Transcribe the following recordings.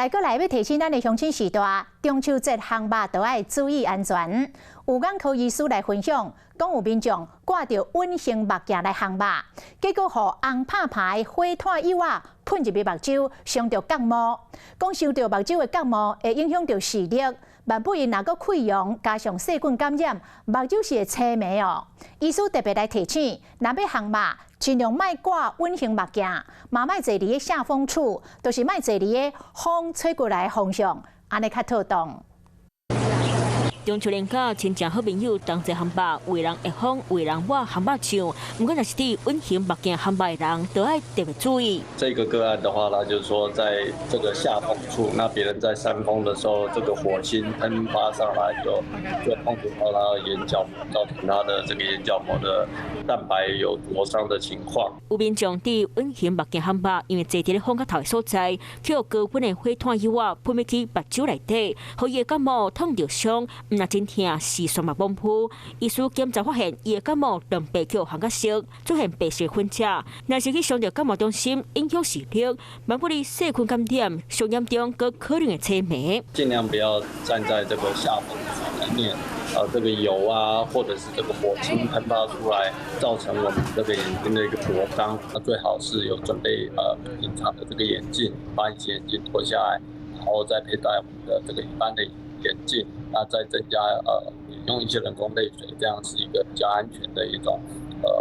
閣來欲提醒咱的鄉親序大，中秋節烘肉都愛注意安全。有眼科醫師來分享，講有民眾掛著隱形目鏡來烘肉，結果予紅拍拍的火炭油仔噴入去目睭，傷著角膜。講傷著目睭的角膜會影響著視力，萬不伊若閣潰瘍，加上細菌感染，目睭是會青盲哦。醫師特別來提醒，若欲烘肉，盡量莫掛隱形目鏡，嘛莫坐佇咧下風處，就是莫坐佇咧風吹過來的方向，按呢較妥當。中秋連假，親情好朋友同齊烘肉，有的人會風，有的人抹烘肉醬。毋過，若是戴隱形目鏡烘肉的人，都愛特別注意。這個個案的話呢，就是說在這個下風處，那別人在扇風的時候，這個火星噴發上來就碰觸到他的眼角膜，造成他的這個眼角膜的蛋白有灼傷的情況。有民眾戴隱形目鏡烘肉，因為坐佇咧風較透的所在，予高溫的火炭油仔噴入去目睭內底，予伊的角膜燙著傷。毋但真疼，視線嘛模糊。醫師檢查發現，伊的角膜蛋白予烘甲熟，出現白色粉刺。若是去傷著角膜中心，影響視力，萬不利細菌感染，上嚴重閣可能會青盲。盡量不要站在這個下風處裡面，這個油啊，或者是這個火星噴發出來，造成我們這個眼睛的一個灼傷。那最好是有準備隱藏的這個眼鏡，把隱形眼鏡脫下來，然後再佩戴我們的這個一般的眼鏡。那再增加用一些人工淚水，這樣是一個比較安全的一種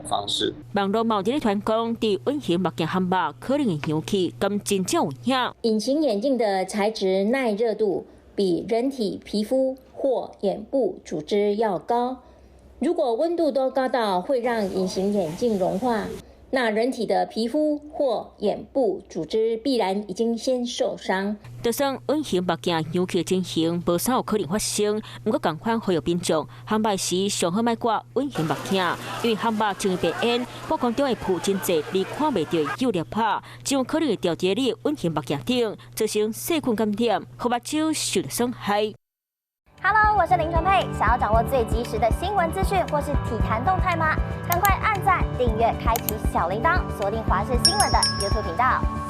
方式。網路嘛有佇咧傳講，戴隱形目鏡烘肉可能會香去，敢真正有影？隱形眼鏡的材質耐熱度比人體皮膚或眼部組織要高，如果溫度都高到會讓隱形眼鏡融化，那人體的皮膚或眼部組織必然已經先受傷。就算隱形目鏡香氣情形無啥有可能發生，毋過仝款呼籲民眾烘肉時上好莫掛隱形目鏡，因為烘肉穿白煙，半空中會浮真濟你看袂著的油粒仔，真有可能會掉佇你的隱形目鏡頂，造成細菌感染，予目睭受著傷害。 Hello，我是林純佩。想要掌握最及時的新聞資訊或是體壇動態嗎？趕快按讚、訂閱、開啟小鈴鐺，鎖定華視新聞的 YouTube 頻道。